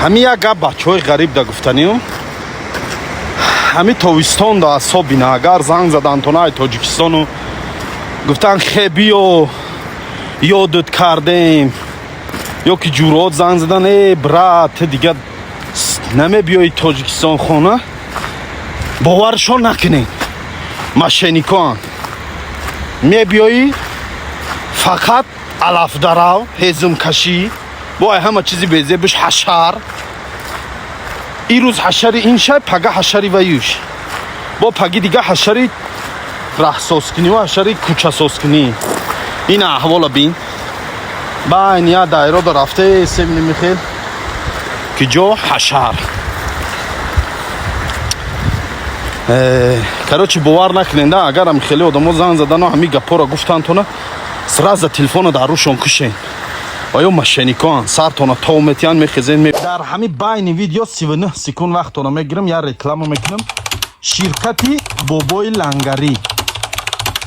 Ҳами як гап бачаҳои ғариб да гуфтаниюм. Ҳами тобистон да асобина, агар занг задантона ай Тоҷикистону гуфтан, хе, биё, ёдат кардем, ё ки ҷуръот занг задан, э, брат, ту дига намебиёи Тоҷикистон хона, боваршон накунед, мошенникоан. Мебиёӣ, фақат алафдарав, ҳезумкашӣ, бо ай ҳама чизи безебиш ҳашар. Ирӯз ҳашари ин шай, пага ҳашари ваюш, бо паги дига ҳашари раҳсозкунӣ ва ҳашари кӯчасозкунӣ. Ин аҳвола бин, байна як дайрода рафте семни михел ки ҷо ҳашар. Короче, бовар накунед, агар ами хеле одамо занг задану ҳами гапҳоро гуфтантона, сразу телефона дар рӯшон кушен ва ё мошенникоан, сартона тов метиҳанд, мехезен. Дар ҳами байни видео 39 секунд вақтона мегирам, як реклама мекунам. Ширкати Бобои Лангарӣ.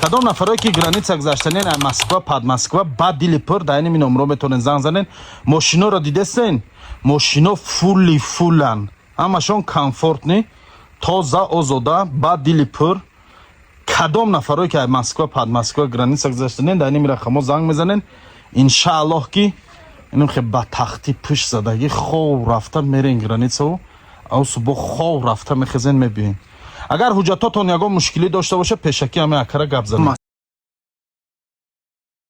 Кадом нафарое ки граница гузаштанен, ай Москва, под Москва, ба дили пур дар ин номро метавонед занг занен. Мошиноро дидесен, мошино фулли фуллан, ҳамашон комфортный, тоза, озода, ба дили пур. Кадом нафарое ки ай Москва, под Москва граница гузаштанен, дар ин рақамҳо занг мезанен. Иншааллоҳ, ки инам хе ба тахти пушт задагӣ хов рафта мерен границаву ав субҳ хов рафта мехезен, мебиёен. Агар ҳуҷҷатотон ягон мушкилӣ дошта бошад, пешакӣ ҳама акара гап занед.